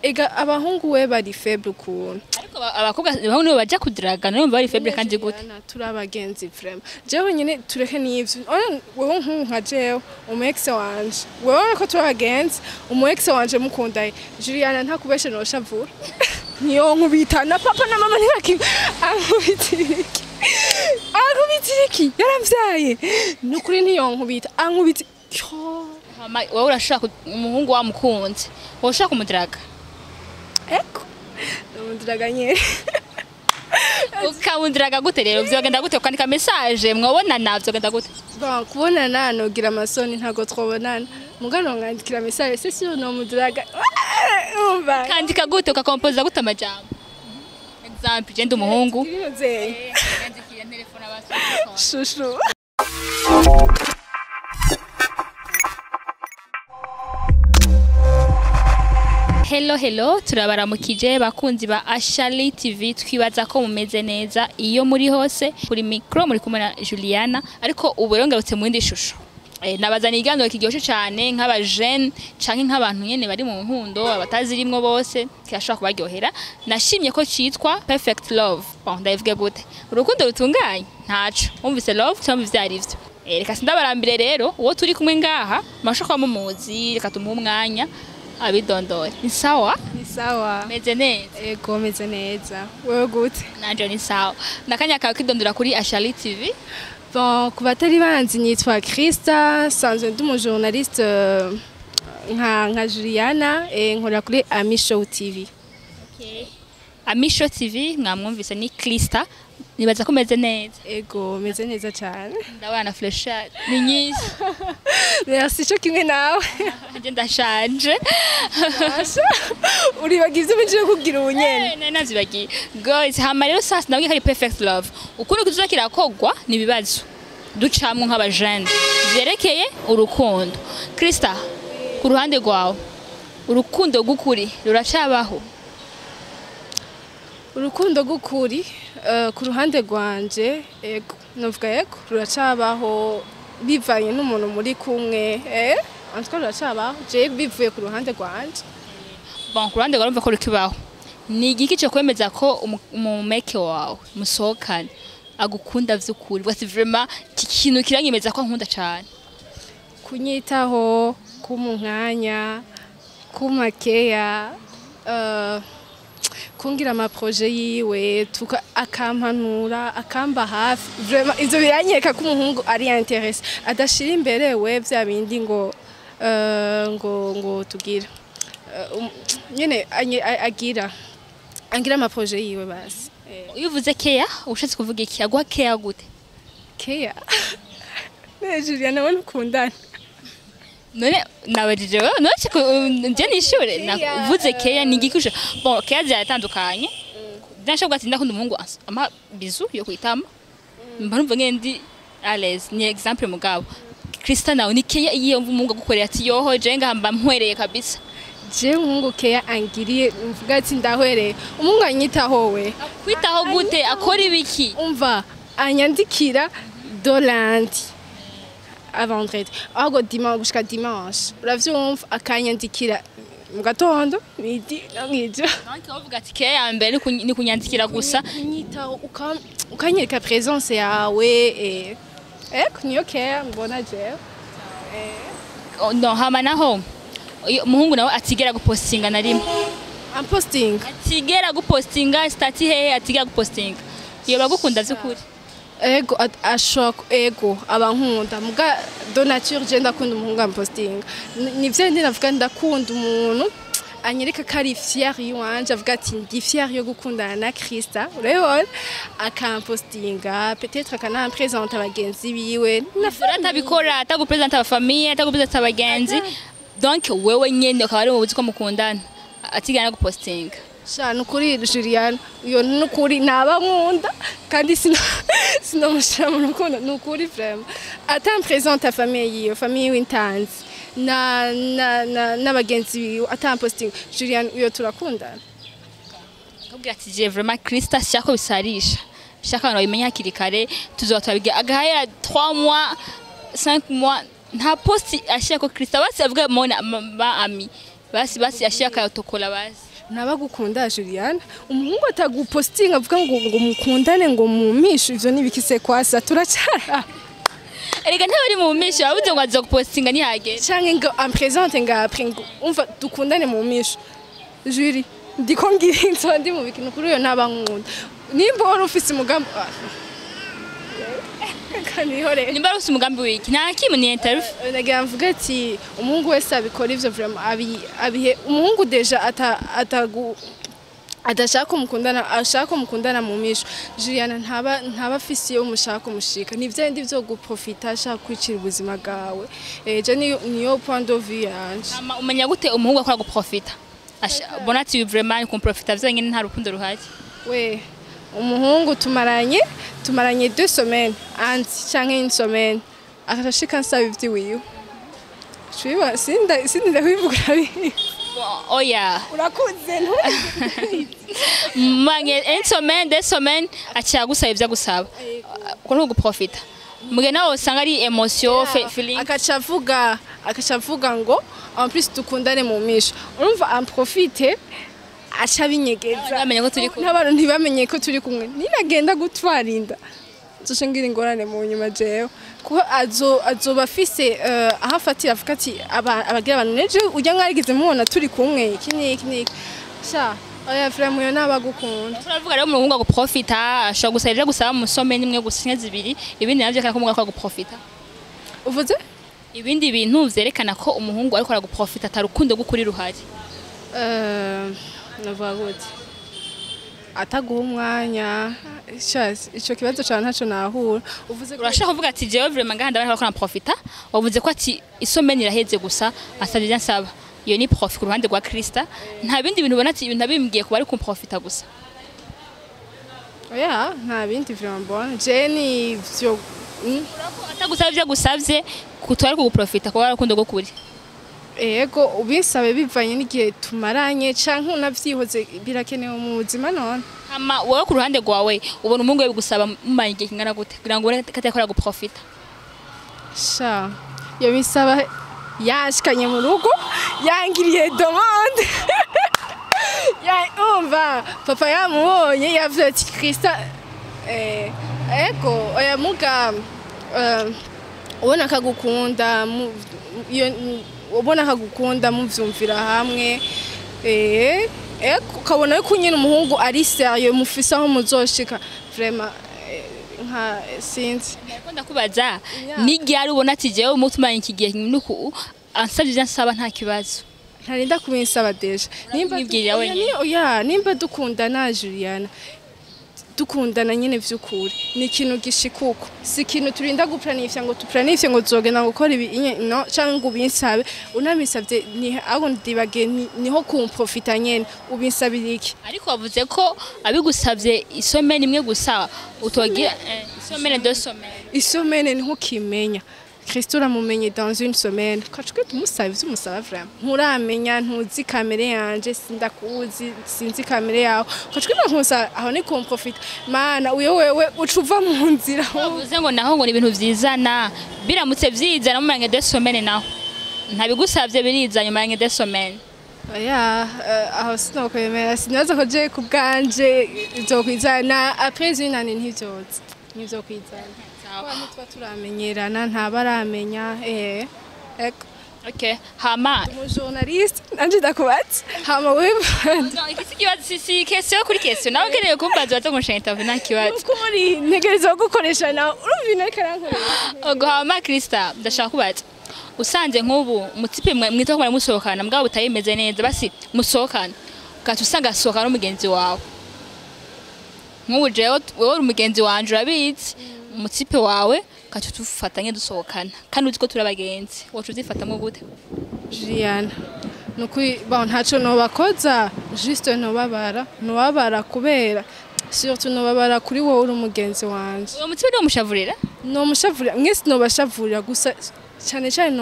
Ega abahungu we bari faible ukuntu. Ariko abakobwa, abahungu nibo baja kudiraga, nibo bari faible kandi gute? Juliana, turi abagenzi vraiment. Jewe nyine tureke n'ivyo. Ona wewe nk'ubu nka jewe, umu ex wanje. Wewe ko turi abagenzi, umu ex wanje mukundaye. Juliana, ntakubeshe, noshavura. Niyo nkubita na papa na mama ntibaki ankubitira iki? Ankubitira iki? Yaramvyaye. Nukuri ntiyonkubita. Ankubita. Yo. Hama wowe urashaka umuhungu wamukunze, wowe ushaka kumudiraga? Eko. Namudiraga nyene. Ukamudiraga gute rero? Vyogenda gute? Ukandika message, mwobonana, vyogenda gute? Bon, kubonana nogira amasoni, ntago twobonana. Mugano nkandikira message, c'est sûr nomudiraga. Umva. Kandika gute? Ukakompoza gute amajambo? Exemple, je ndi umuhungu. Nzeye. Yandikira telefone abasi. Shushu. Hello hello, turabaramukije bakunzi ba Ashali TV. Twibaza ko mumeze neza iyo muri hose. Kuri micro muri kumwe na Juliana, ariko ubu rero ngarutse mu yindi shusho. Nabazaniye ikiganiro kiryoshe cane nk'aba jeune canke nk'abantu nyene bari mu nkundo, abatazirimwo bose kirashobora kubaryohera. Nashimye ko citwa Perfect Love. Bon, ndabivuge gute? Urukundo rutunganye? Ntaco. Wumvise love cyangwa ivyo ari vyo. Reka sindabarambire rero, uwo turi kumwe ngaha mashaka kuba mumuzi, reka tumuhe umwanya abidondore. Ni sawa? Ni sawa. Meze neza? Ego, meze neza. Wewe gute? Nanje ni sawa. Nakanya kawe kwidondora kuri Ashali TV. Bon, ku batari banzi, nitwa Krista, sanzwe ndi umu journaliste nka Juliana, nkora kuri Ami Show TV. Okay. Amisho TV, mwamwumvise, ni Krista. Nibaza ko meze neza. Ego, meze neza cyane. Ndabana fraîcheur ni nyinshi. Merci, cyo kimwe nawe. Nje ndashanje. Uribagize ibyo kugira ubunyene. Nari nazibagiye. Guys, hama rero sasa ndabwiye ko ari Perfect Love. Ukuntu kizoza kirakogwa ni ibibazo ducamwo nk'abajene vyerekeye urukundo. Krista, ku ruhande rwawe, urukundo rw'ukuri ruracabaho? Urukundo rw'ukuri, ku ruhande rwanje, ego, novuga ego, ruracabaho bivanye n'umuntu muri kumwe. En tout cas ruracabaho, je bivuye ku ruhande rwanje. Bon, ku ruhande rwawe urumva ko rukibaho. Ni igiki cyo kwemeza ko umumeke wawe musohokana agukunda vy'ukuri? Bwati vraiment iki kintu kiranyemeza ko ankunda cane. Kunyitaho, kumpa umwanya, kumpa keya, kungira ama projets yiwe, akampanura, akamba hafi. Vraiment ivyo biranyereka ko umuhungu ari intéressé, adashira imbere we vya bindi ngo ngo tugira. Nyene agira angira ama projets yiwe basi. Iyo uvuze keya, ushatse kuvuga iki? Aguha keya gute? Keya. Ne Juliana, nawe ntukundana. None nabajije wewe, none nje nishure. Keya, uvuze keya ni igiki Bon, keya ziratandukanye. Ndashobora ati ndakunda umuhungu ama bisou yo kwitama, mba numva ngende ndi à l'aise. Ni exemple. Mugabo Krista nawe, ni keya iyo umuhungu agukorera ati yoho, je ngamba mpwereye kabisa? Je umuhungu keya angiriye mvuga ati ndahwereye, umuhungu anyitaho we. Kwitaho gute? Akora ibiki? Umva, anyandikira de lundi à vendredi, ahubwo dimanche gushika dimanche, uravyumva, akanyandikira mu gatondo, midi no mw'ijoro. Donc uvuga ati keya ya mbere ni kunyandikira gusa. Kunyitaho, ukanyereka présence yawe, eko, niyo keya mbona jewe. Oh, no hama naho iyo umuhungu nawe atigera gupostinga na rimwe? Amposting? Atigera gupostinga statut hehe, atigera gupostinga, iyo bagukunda vy'ukuri? Ego, ashok ego, abankunda. Muga de nature je ndakunda umuhungu ampostinga. Nivyo ndi navuga, ndakunda umuntu anyereka ko ari fier yiwanje, avuga ati ndi fier yo gukundana na Krista, urabibona, akampostinga, peut-être akanampresenta abagenzi biwe na Atabikora, atagupresenta abafamiye, atagupresenta abagenzi, donc wewe nyene ukaba ari mubuzi ko mukundana, atigera no gupostinga? Sha, nukuri Juliana, iyo nukuri naba nkunda kandi sinomushira mu rukundo, nukuri vraiment atampresenta famille yiwe, famille yiwe intanzi na n'abagenzi biwe, atampostinga, Juliana, iyo turakundana. Akubwira ati je vraiment Krista shaka bisarisha, shaka abantu babimenya hakiri kare, tuzoba turabigira agahera 3 mois, 5 mois, nta post ashira ko Krista, basi avuga mona ba ami, basi basi ashira akayotokola basi. Ntabagukunda Juliana. Umuhungu atagupostinga avuga ngo mukundane ngo mumishe, ivyo nibikise kwasa turacara. Erega ntabari mu misho, wabuze ngo azogupostinga ntihagere. Canke ngo ampresente ngo après ngo umva dukundane mu misho. Juri ndiko ngira inzo ndi mu bikintu kuri uyo ntabankunda. Nimba wari ufise umugambi kanihore. Nimba ari ufise umugambi wiki nta kimwe ni interview. Nagira mvuga ati umuhungu wese abikora ivyo vraiment abihe umuhungu deja atagu adashaka mukundana, ashaka mukundana mu misho. Juliana ntaba afise iyo mushaka mushika, ni vya ndi vyo guprofita ashaka kwicira ubuzima bwawe. Je niyo point de vue yanje. Ama umenya gute umuhungu akora guprofita? Bona ati vraiment kumprofita vyonyene nta rukundo ruhari. We umuhungu tumaranye 2 semaines anti canke une semaine akashika nsaba ivyiwiwe. Shiba sinda kwivuga bi. Oya urakuze ntuzi. Manye une semaine 2 semaines acha gusaba ivyo gusaba. Ko no guprofita. Muge nawe usanga ari emotion feeling. Akacavuga ngo en plus dukundane mu misho. Urumva en profite acha binyegeza. Bamenye ko turi kumwe. N'abantu ntibamenye ko turi kumwe. Ninagenda gutwarinda nzoca ngira ingorane mu nyuma jewe. Kuko azoba afise aho afatira avuga ati abagira abantu neje ujya mwarigize mubona turi kumwe iki n'iki n'iki. Sha oya vraiment yo nabagukunda. Turavuga rero umuhungu aguprofita ashobora gusaba ivyo gusaba musome nimwe gusa inka zibiri, ibindi navyo kandi ko umuhungu akora guprofita. Uvuze? Ibindi bintu vyerekana ko umuhungu ariko araguprofita atarukundo rw'ukuri ruhari. Navuga gute? Ataguha umwanya. Ico kibazo cyane ntaco nahura. Uvuze urashaka kuvuga ati jewe vraiment ngaha ndabona ko naprofita, wavuze ko ati isomeni iraheze gusa asabye ibyo nsaba. Iyo ni profit ku ruhande rwa Krista, nta bindi bintu ubona ati ibintu abimbwiye kuba ari kumprofita gusa. Oya nta bindi vraiment mbona. Je ni ivyo atagusaba ibyo gusavye kutwara kuguprofita kuba urukundo rw'ukuri. Ego ubinsabe bivanye n'igihe tumaranye canke unavyihoze birakenewe mu buzima none. Hama wowe ku ruhande rwawe ubona umuhungu we bigusaba mumanye igihe kingana gute kugira ngo ubone ko atakora guprofita? Sha yo bisaba yashikanye mu rugo yangiriye demande. Ya umva papa yamubonye yavuze ati Krista ego oya muga ubona akagukunda ubona akagukunda muvyumvira hamwe ukabona ko nyine umuhungu ari sérieux mufise aho muzoshika vraiment nka sinzi. Ndakunda ndakubaza ni ryari ubona ati jewe umutumanye iki gihe nuko ansabye ivyo nsaba nta kibazo? Ntarinda kubinsaba deja. Nimba oya nimba dukundana Juliana dukundana nyene vy'ukuri ni ikintu gishikuko, si ikintu turinda guplanifya ngo tuplanifye ngo tuzogenda gukora ibi no canke ngo ubinsabe. Unamisavye ni aho ndibage niho kumprofita nyene ubinsabira iki? Ariko wavuze ko abigusavye isomene imwe gusa utogira isomene 2 semaines. Isomene niho kimenya Kristo uramumenye dans une semaine. Kachwe tumusaba ivyo umusaba vraiment. Nturamenya ntuzi kamere yanje sindakuzi sinzi kamere yawe. Kachwe nkusa aho ni kumprofita. Mana uyo wewe ucuva mu nzira. Uvuze ngo naho ngo ni ibintu vyizana biramutse vyizana mumaranye 2 semaines naho. Ntabigusavye birizanye mumaranye 2 semaines. Oya aho sinokwemera sinaza ko je kubganje izokwizana après une année ntivyoza. Ntivyokwizana. Abantu tuba turamenyerana ntabaramenya eko. Okay hama mu journaliste nanje ndakubatse hama wewe no iki kibazo si question kuri question nawe ukeneye kumbaza baza kunsha interview nta kibazo. Ukuri ntegereza gukoresha nawe urumva ibintu ariko arankoresha. Ogo hama Krista ndashaka kubaza usanze nk'ubu mutipe mwita ko musohokana mbwa butayimeze neza basi musohokana ugaca usanga asohokana n'umugenzi wawe. Nk'ubu jewe wewe uri umugenzi wanje urabizi umutipe wawe ugaca tufatanye dusohokana kandi uzi ko turi abagenzi woca uzifatamwo gute? Juliana nukuri bon ntaco nobakoza juste nobabara kubera surtout nobabara kuri wowe uri umugenzi wanje. Uwo mutipe ni umushavurira? No mushavurira mwese nobashavurira gusa cyane cyane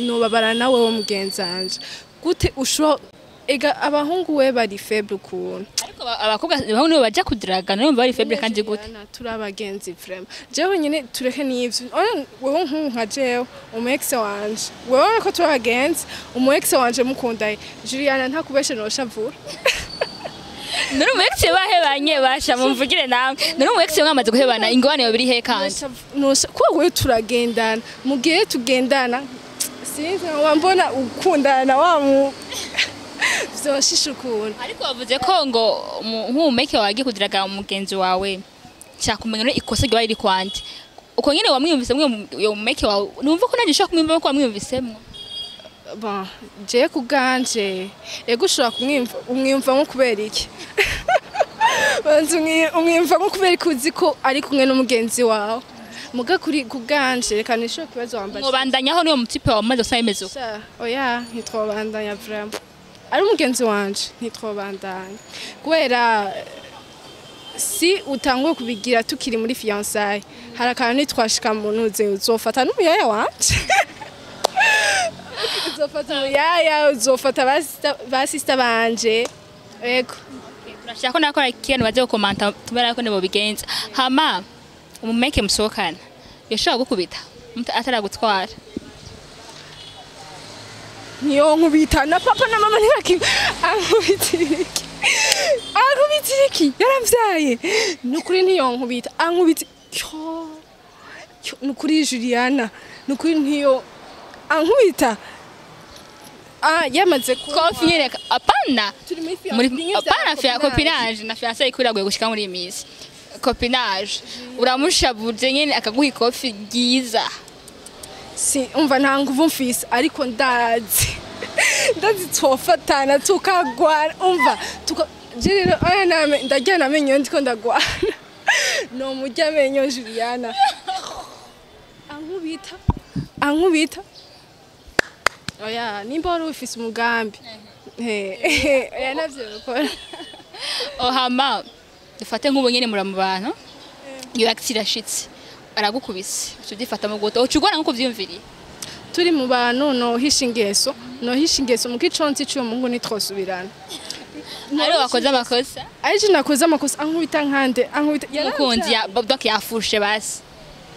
nobabara nawe wo mugenzi wanje. Gute ushobora ega abahungu we bari faible ukuntu. Ariko Ariko abakobwa bamwe nibo baja kudraga, nibo bari faible kandi gute? Juliana, turi abagenzi vraiment. Jewe nyine tureke n'ivyo. Ona wewe nk'ubu nka jewe umu ex wanje, wewe ko turi abagenzi, umu ex wanje mukundaye Juliana, ntakubeshe noshavura. None umu ex bahebanye basha mumvugire namwe. None umu ex mwamaze guhebana ingorane yo biri he kandi? Nosha kuba wewe turagendana, mu gihe tugendana sinzi wambona ukundana wa mu vyoshisha ukuntu. Ariko wavuze ko ngo nk'umumeke wagiye kudiraga umugenzi wawe cyakumenya none ikosa ryo riri kwande. Uko nyene wamwiyumvise mwe uyo mumeke wawe, numva ko nanjye ushobora kumwiyumva ko wamwiyumvisemwo. Bon, je kuganje ego ushobora kumwimva, umwiyumvamo kubera iki? Banza umwiyumvamo kubera ko uzi ko ari kumwe n'umugenzi wawe. Muga kuri kuganje reka nishobora kibazo wambaje. Mwobandanyaho niwo mutipe wawe maze usanga bimeze uko? Sha, oya ntitwobandanya vraiment. Ari umugenzi wanje ntitwobandanya kubera si utanguye kubigira tukiri muri fiançailles, hari akantu nitwashika mu ntuze uzofata n'umuyaya wanje, uzofata umuyaya, uzofata ba sister banje. Ego. Turashaka ko nakora ikintu baze gukomanta tubera ko nibo bigenza. Hama umumeke musohokana yoshobora gukubita ataragutwara? Niyo nkubita na papa na mama ntibaki ankubitira iki, ankubitira iki, yaravyaye nukuri ntiyonkubita, ankubita yo yo, nukuri Juliana, nukuri ntiyo ankubita. Ah, yamaze kunywa. Kofi nyene apana. Turi muri Muri fiançailles. Apana fia copinage na fiancé ikuragoye gushika muri iyi minsi. Copinage uramushabuje nyene akaguha ikofi ryiza. Si umva nta nguvu mfise, ariko ndazi twofatana tukagwana, umva tuka je rero aya name ndaryana amenyo ndiko ndagwana no murya amenyo Juliana ankubita ankubita. Oya, nimba wari ufise umugambi, oya navyo bikora. Ohama dufate nk'ubu nyene mura mu bantu iyo accident irashitse aragukubise uca ubyifata mu guto uca ugwana nk'uko uvyiyumviriye? Turi mu bantu nohisha ingeso, nohisha ingeso mu kiconsi c'uwo muhungu nitwosubirana. Ariwe wakoze amakosa? Ariko nakoze amakosa ankubita nkande ankubita? Umukunzi ya donc yafushe basi.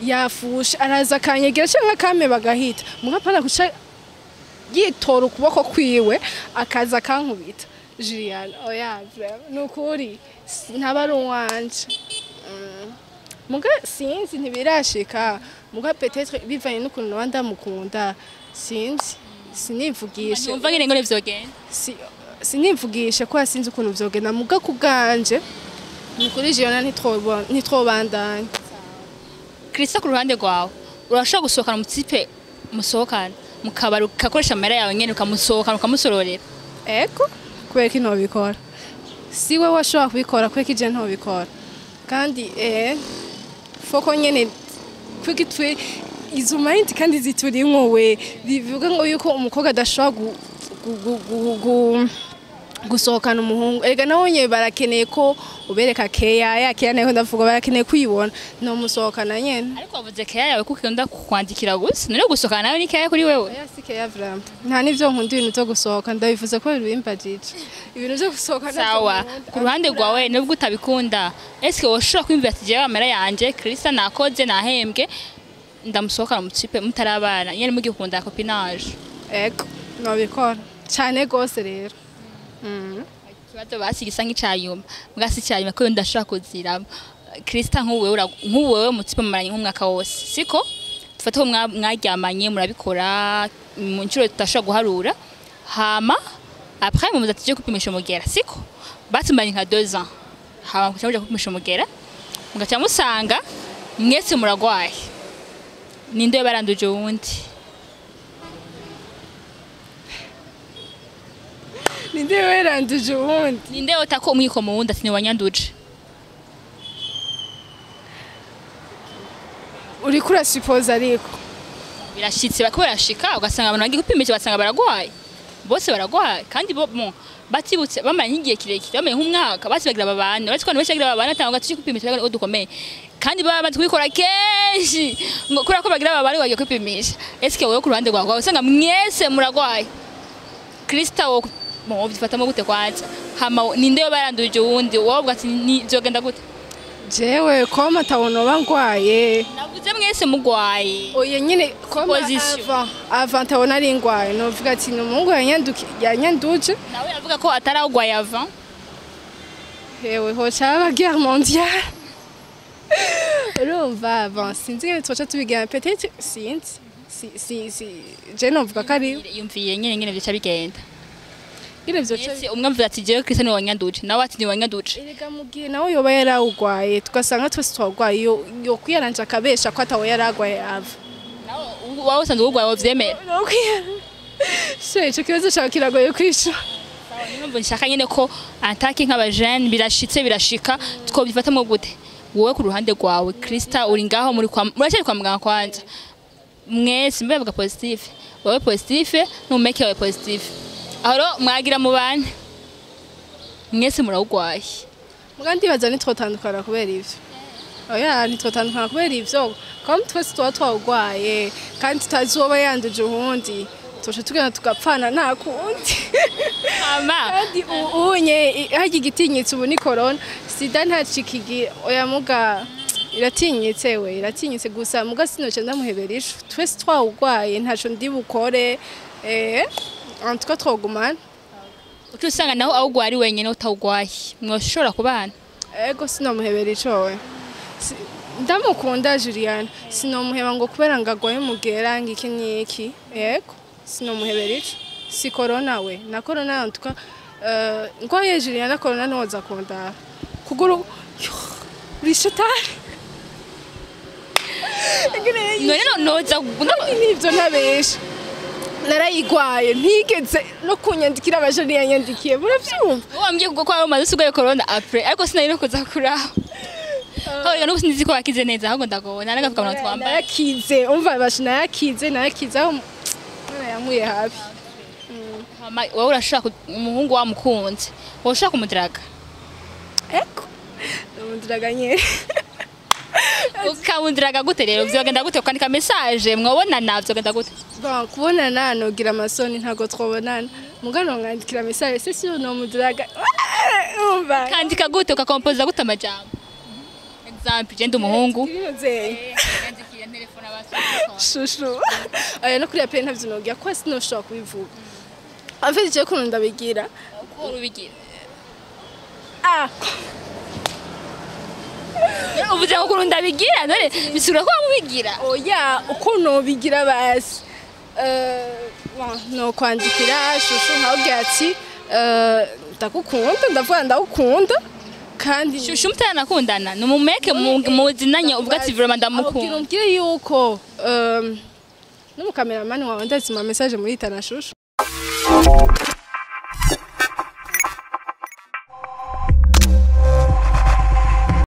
Yafushe araza akanyegera canke akame bagahita, mugapana kuca yitora ukuboko kwiwe akaza akankubita Juliana, oya vraiment nukuri ntaba ari uwanje. Muga sinzi ntibirashika, muga peut-être bivanye n'ukuntu noba ndamukunda, sinzi sinivugishe. Numva nyene ngone vyogenda. Sinivugishe ko sinzi ukuntu vyogenda, muga kubwanje nukuri Juliana ntitwobandanya. Krista, ku ruhande rwawe urashobora gusohokana umutipe musohokana mu kabari ugakoresha amahera yawe nyene ukamusohokana ukamusororera? Ego, kubera ko ntobikora, si we washobora kubikora, kubera ko ije ntobikora kandi foko nyene kubera twe izo mind kandi ziturimwo we bivuga ngo yuko umukobwa adashobora gusohokana umuhungu. Erega nawe nyene barakeneye ko ubereka keya ya keya nayo ndavuga, barakeneye kwibona, no musohokana nyene. Ariko wavuze keya yawe kuko ukunda kukwandikira gusa, none gusohokana nawe ni keya kuri wewe? Oya, si keya vraiment, nta n'ivyo nkunda ibintu vyo gusohoka, ndabivuze ko bibimbajije ibintu vyo gusohoka ntavyo Sawa. nkunda. Ku ruhande rwawe nubwo utabikunda, eske woshobora kwiyumvira ati jewe amahera yanje Krista nakoze nahembwe ndamusohokana umutipe mutarabana nyene mugikunda copinage? Ego, nobikora cane gose rero. Ikibazo basi gisa nk'icanyuma, mbwa si icanyuma ko ndashobora kuziramo. Krista, nk'ubu wewe mutipe mumaranye nk'umwaka wose, siko? Dufate ko mwaryamanye murabikora mu nshuro tutashobora guharura, hama après mumaze tuje kwipimisha umugera, siko? Batumaranye nka 2 ans, hama mugaca muja kwipimisha umugera mugaca musanga mwese muragwaye, ninde baranduje uwundi? Ninde weranduje uwundi? Ninde wotako umwiko mu wundi ati niwanyanduje? Uriko urasupoza ariko. Birashitse bako barashika ugasanga abantu bagiye kwipimisha basanga baragwaye bose, baragwaye kandi bo bon batibutse bamanye nk'igihe kirekire, bamanye nk'umwaka basi bagira babana, uretse ko abantu benshi bagira babana atanga tuje kwipimisha bagira ngo dukomeye kandi baba bamaze kubikora kenshi ngo kubera ko bagira babana bagiye kwipimisha. Eske wowe ku ruhande rwawe usanga mwese muragwaye, Krista, wo Bon, ubifatamo gute kwanza? Hama ninde yo baranduje uwundi? Wowe uvuga ati ni vyogenda gute? Jewe koma tabona bangwaye. Navuze mwese mugwaye. Oya nyine koma Position. Avant tabona ari ngwaye, novuga ati ni umuhungu yanyanduje. Nawe avuga ko atarawugwaye avant. Hewe hoca guerre mondiale. Urumva, bon, sinzi ngene twoca tubigira, peut-être sinzi si je novuga ko ari Yumviye nyene vyoca bigenda. Nyine vyoca. Mwese umwe avuga ati jewe Christian wanyanduje, nawe ati ni wanyanduje. Erega mu gihe nawe yoba yarawugwaye, tugasanga twese twagwaye, yo kwiyaranja akabesha ko atawe yaragwaye ava. Nawe wowe usanzwe ugwaye wovyemera? Se ico kibazo cawe kiragoye kwishura. Niyo mpamvu nshaka nyene ko antaki nk'abajene birashitse birashika twobyifatamo gute? Wowe ku ruhande rwawe Krista, uri ngaho muri kwa muracyari kwa muganga kwanza, mwese mbe bavuga positif, wowe positif n'umeke wawe positif, aho rero mwagira mu bane mwese murawugwaye. Muga ndibaza ntitwotandukana kubera ivyo. Oya, ntitwotandukana kubera ivyo, comme twese tuba twawugwaye kandi tutazi uwoba yanduje uwundi, tuca tugenda tugapfana nta kundi. Ama Kandi unye harya igitinyitse ubu ni corona, sida ntacikigira. Oya, muga iratinyitse, we iratinyitse gusa. Muga sinoce ndamuhebera ico, twese twawugwaye, ntaco ndi bukore, en tout cas twogumana. Uca usanga naho awugwaye ari wenyene utawugwaye, mwoshobora kubana? Ego, sinomuhebera ico we. Ndamukunda Juliana, sinomuheba ngo kubera ngo agwaye umugera ngo iki n'iki. Yego, sinomuhebera ico, si corona we na corona. En tout cas ngwaye Juliana corona ntiwoza kundaba kuguru uri shetani. None no noza Nivyo ntabesha, narayigwaye ntigeze no kunyandikira, abaje ntiyanyandikiye, muravyumva? Wambwiye kuko wari umaze usigaye corona après, ariko sinari no kuza kuraba. Aho n'ubu sinzi ko wakize neza, ahubwo ndagobona n'agapfukamunwa twambaye. Narakize, umva basha, narakize aho mwana yankuye habi. Hama wowe urashaka umuhungu wamukunze, wowe ushaka kumudiraga? Eko, namudiraga nyene. Ukamudiraga gute rero? Vyogenda gute? Ukandika message, mwobonana, vyogenda gute? Bon, kubonana nogira amasoni, ntago twobonana. Mugano nkandikira message, c'est sûr nomudiraga, umva. Kandika gute? Ukakompoza gute amajambo? Exemple, je ndi umuhungu. Nzeye. Shushu, oya, no kuriya pe ntavyo nogira ko sinoshobora kubivuga. En fait, je kuntu ndabigira. Uko ubigira? Ah. Uvuze ngo ukuntu ndabigira, none bisura ko wamubigira? Oya, uko nobigira basi, bon, no kwandikira shushu nkabwira ati ndagukunda, ndavuga ndagukunda kandi. Shushu mutaranakundana, ni umumeke muzinanye, uvuga ati vraiment Abwira ndamukunda. Umbwire yuko n'umukameramani wawe ndazima message muri tana shushu.